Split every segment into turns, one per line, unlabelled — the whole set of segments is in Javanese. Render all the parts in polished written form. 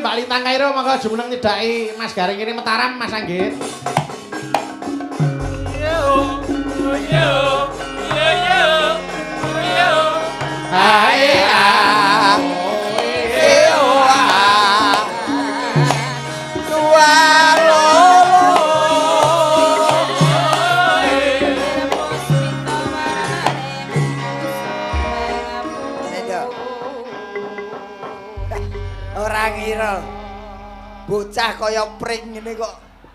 Mbak Lintang Kairo monggo jumeneng nyedhaki Mas Gareng kene Mataram Mas Anggit.
Yo yo yo yo yo.
Ae a
E o a dua loro. Ini. Ora ngira. Bocah kaya pring ngene kok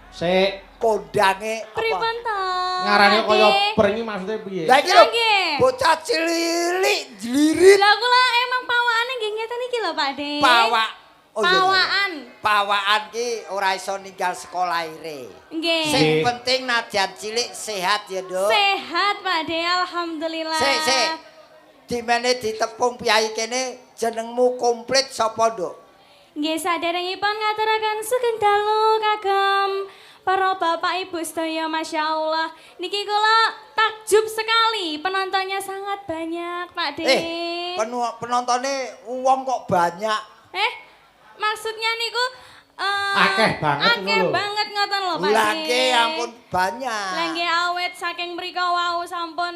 Sik
kondange apa?
Pripun to?
Ngarane kaya
Ade?
pring iki maksude piye?
Lah iki lho,
Nggih.
bocah cilik jlirit
Lah kula emang pawakane nggih ngeten iki lho, Pak De.
pawak. Oh, iya, iya.
Pawaan.
Pawaan ki ora iso ninggal sekolah ire.
Nggih.
Sing
Nggih.
penting nadyan cilik sehat ya, Nduk.
Sehat, Pak De, alhamdulillah.
Sik, sik. Dimene ditepung piyai kene jenengmu komplit sapa, Nduk?
Nggih, saderengipun ngaturaken sugeng dalu kagem para bapak ibu sedaya, Masya Allah. Niki kula takjub sekali, penontonnya sangat banyak, Pak De.
Eh, penontone wong kok banyak.
Eh, maksudnya niku
Akeh banget
akeh
ngono lho.
banget ngoten lho, Pak
Lah
De.
nggih ampun banyak.
Lah nggih awet saking mriko wau sampun.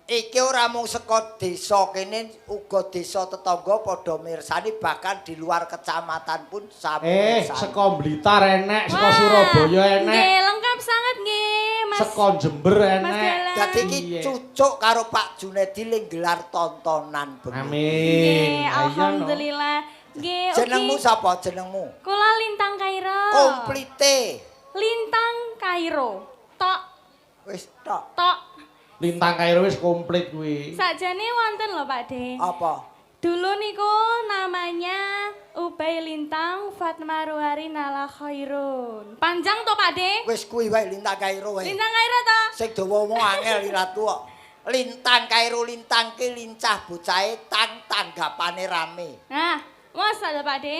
Iki ora mung saka desa kene, uga desa tetangga padha mirsani, bahkan di luar kecamatan pun sami
Eh,
mirsani.
saka Blitar enek, saka
Wah,
Surabaya enek,
nggih, lengkap sangat nggih, Mas.
saka Jember
Mas
enek.
Dalang.
Dadi iki
Iya.
cucuk karo Pak Junedi ling gelar tontonan bengi.
Amin.
Nggih,
Ayo, no.
alhamdulillah. Nggih, ugi.
Jenengmu sapa jenengmu?
Kula Lintang Kairo.
Komplite.
Lintang Kairo. Tok,
Wis tok.
tok.
Lintang Kairo wis komplit kuwi.
Sakjane wonten lho, Pak De.
Apa?
Dulu niku namanya Ubay Lintang Fatma Ruhari Nala Khairun. Panjang to, Pak De?
Wis kuwi wae Lintang Kairo wae.
Lintang Kairo to?
Sing dawa omong angel ilatku kok. Lintang Kairo lintang ki lincah bocahe tang tanggapane rame.
Nah, masa to, Pak De?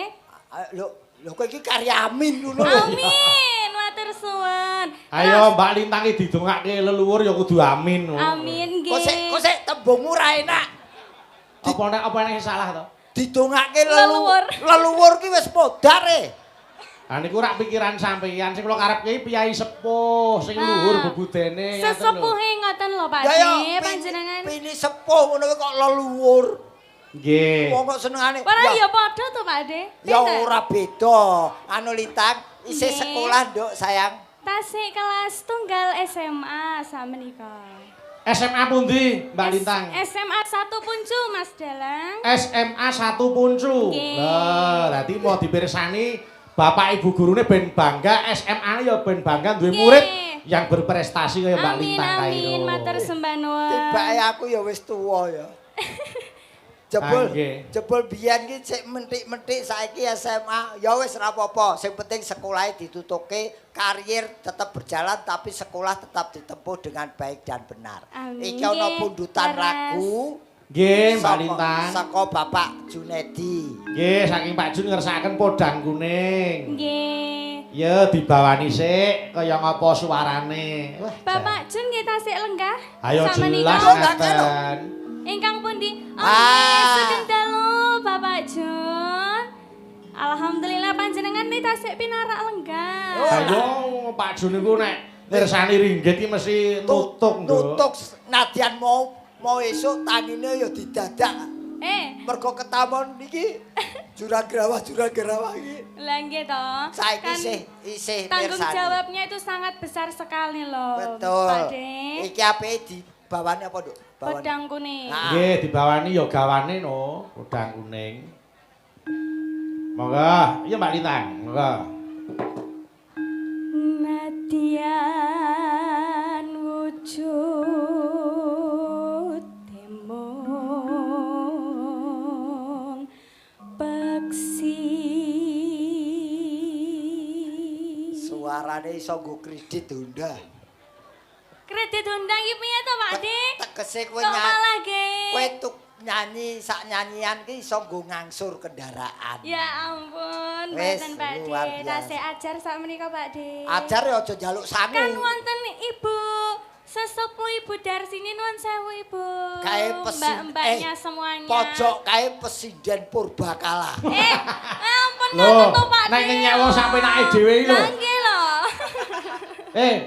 Ah, lho, lho kowe iki karya Amin ngono lho.
Amin, matur suwun.
Ayo Mbak Lintang iki didongake leluhur ya kudu amin. Ngono.
Amin
Kok sik
nggih.
kok sik tembungmu ra enak.
Apa nek salah to?
Didongake
Leluhur.
Leluhur ki wis modar e.
Ha niku rak pikiran sampeyan sing kula karepke piyai sepuh sing
Ah.
luhur bebudene ngoten lho.
Sesepuhe ngoten lho, Pak
Ya ya,
De, panjenengan.
Pini sepuh ngono kuwi kok leluhur.
Nggih.
Wong kok senengane.
Ora ya padha to, Pak De.
Ya
Pinten?
ora beda. Anu Lintang, isih
Nggih.
sekolah Nduk sayang.
Tasik kelas tunggal SMA samenika.
SMA pundi Mbak Lintang?
SMA 1 Puncu, Mas Dalang.
SMA 1 Puncu.
Nggih.
Lah, dadi mau dipirsani bapak ibu gurune ben bangga, SMA ya ben bangga duwe
Nggih.
murid yang berprestasi kaya Mbak
Amin
Lintang
amin,
Kairo.
matur sembah nuwun.
Tibake aku ya wis tuwa ya. Jebul,
Ah, nggih.
jebul biyen ki sik mentik-mentik saiki SMA, ya wis ora apa-apa. Sing penting sekolahe ditutuke, karier tetap berjalan tapi sekolah tetap ditempuh dengan baik dan benar.
Amin.
Iki ana
Nggih,
pundutan
leres.
lagu
Nggih, Mbak
saka-
Lintang.
Saka Bapak Junedi.
Nggih, saking Pak Jun ngersakaken podang kuning.
Nggih.
Ya dibawani sik kaya ngapa suarane. Wah,
Bapak Jun nggih tasik lenggah.
Ayo
Samenika.
jelas
Oh, kakek lho.
ngaten.
Ingkang pundi? Oh,
Ah.
nggih, sugeng dalu Bapak Jun. Alhamdulillah panjenengan nih tasik pinarak lenggah.
Oh.
Ayo Pak Jun niku nek mirsani ringgit iki mesti nutuk, Nduk.
Nutuk nadyan mau mau esuk tangine ya didadak.
Eh,
Mergo ketamon iki jurang gerawah jurang gerawah iki.
lah nggih to.
Saiki
Kan
isih isih
tanggung
mirsani.
jawabnya itu sangat besar sekali loh.
Betul.
Pak De.
Iki apike dibawani apa, Nduk? Bawani.
Pedang kuning.
Nah.
Nggih, dibawani ya gawane no, podang kuning. Monggo, iya Mbak Lintang, monggo.
Nadyan wujud temong peksi.
Suarane iso nggo kredit Honda.
Kredit Honda iki piye to, Pak De?
Tegese kowe
Kok
nyanyi,
malah ge?
kowe tuk nyanyi sak nyanyian ki iso nggo ngangsur kendaraan.
Ya ampun,
Wis,
mboten Pak De.
luar biasa.
Tasih ajar sak menika Pak De.
Ajar ya aja njaluk sangu.
Kan wonten Ibu Sesepuh Ibu Darsini nuwun sewu Ibu.
Kae pesin
Mbak-mbaknya semuanya.
Pojok kae pesinden purbakala.
Eh, ampun
Lho,
ngoten to Pak.
nek ngenyek wong sak penake dhewe iki lho.
Lah nggih lho.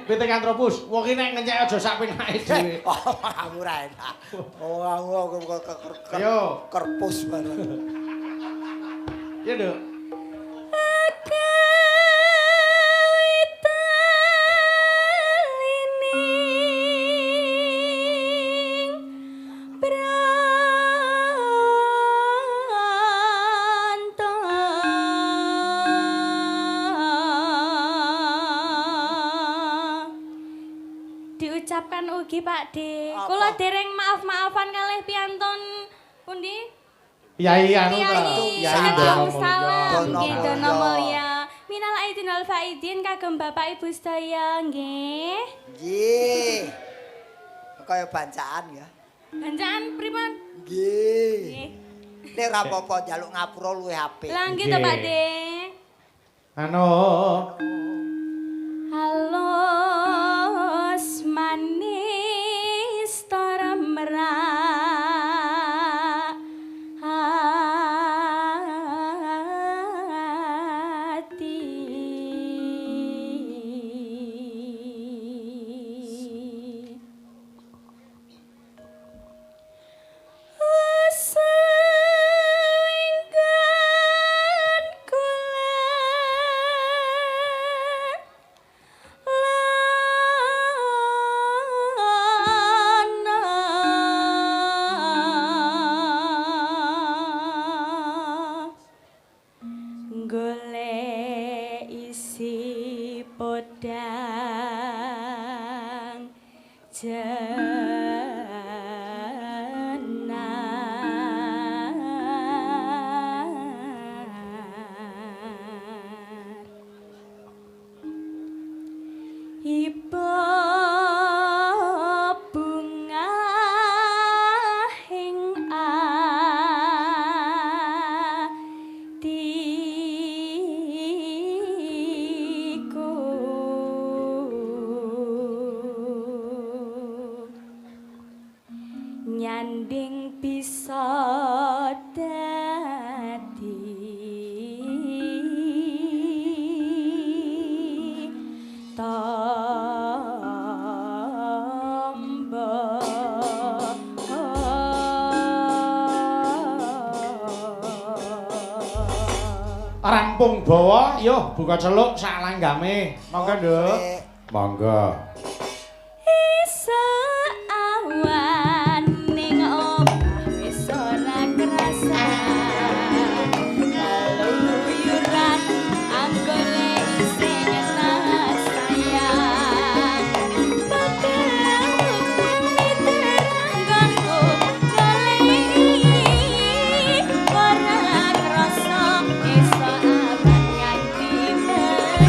Pithecanthropus, wong iki nek ngenyek aja sak penake dhewe.
Oh, aku ora enak. Oh, aku
Ayo.
kerpus bareng.
Ya, Nduk.
Kawitalining pranta. Diucapkan ugi Pak D.
Apa?
Kula dereng maaf-maafan kalih piantun pundi?
Yai anu ta.
Kiai
Yai
Dono
Dono
Salam,
Dono
nggih
Mulya.
Dono Mulya. Minal aidin wal faidin kagem Bapak Ibu sedaya nggih.
Nggih. Kaya bancaan ya.
Bancaan pripun?
Nggih.
Nggih.
Nek ora apa-apa njaluk ngapura luwih apik.
Lah nggih to Pak De.
Anu.
Halus manis tora merak hati. Usenggan kula lana golek isi podang jenar. Iba bunga ing atiku. Nyanding bisa dadi tombo.
Rampung bawa, yo buka celuk sak langgame. Monggo, Nduk.
Oke.
Monggo.
Isa awan ning omah wis ora kerasa. Keluyuran anggone isih ngetas sayang. Padahal miteranggonku goleki ora krasa iso awan nganti bengi.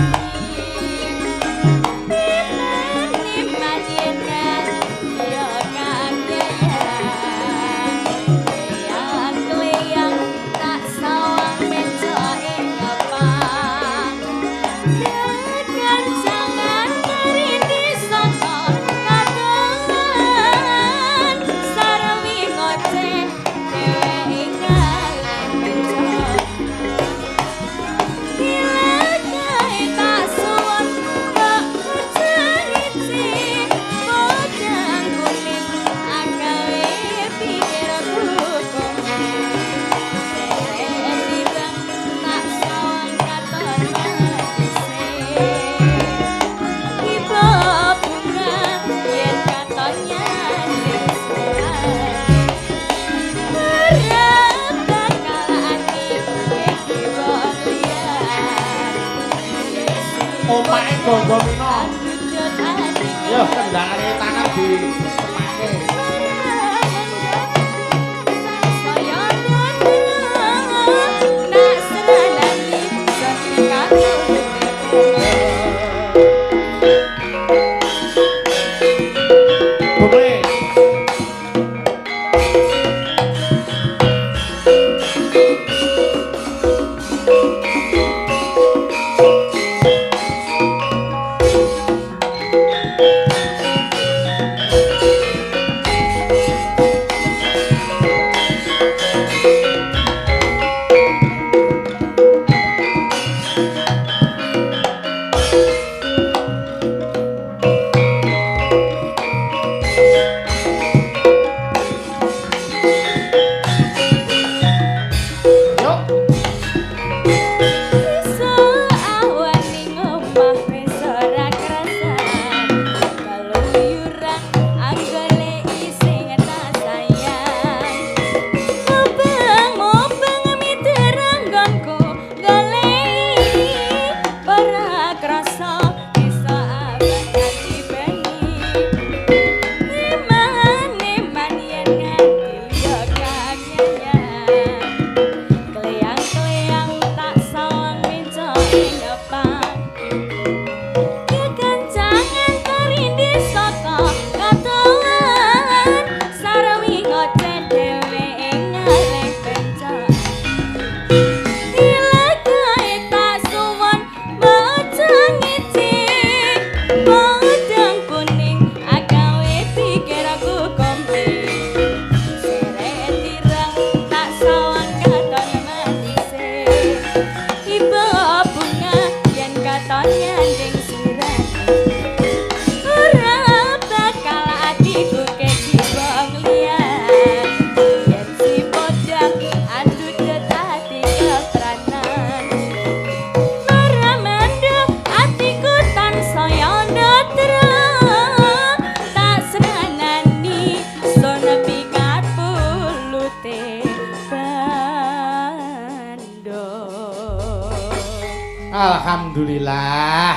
Omahe Gonggo Mino. Yo kendangane tangan di sepake. Bumi. Alhamdulillah.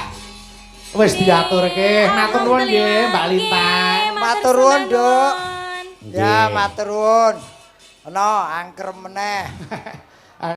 Wis diaturke. Matur nuwun nggih, Mbak Lintang.
Nggih,
Matur nuwun, Nduk.
sembah nuwun.
Ya,
Nggih.
matur nuwun. Ana angker meneh.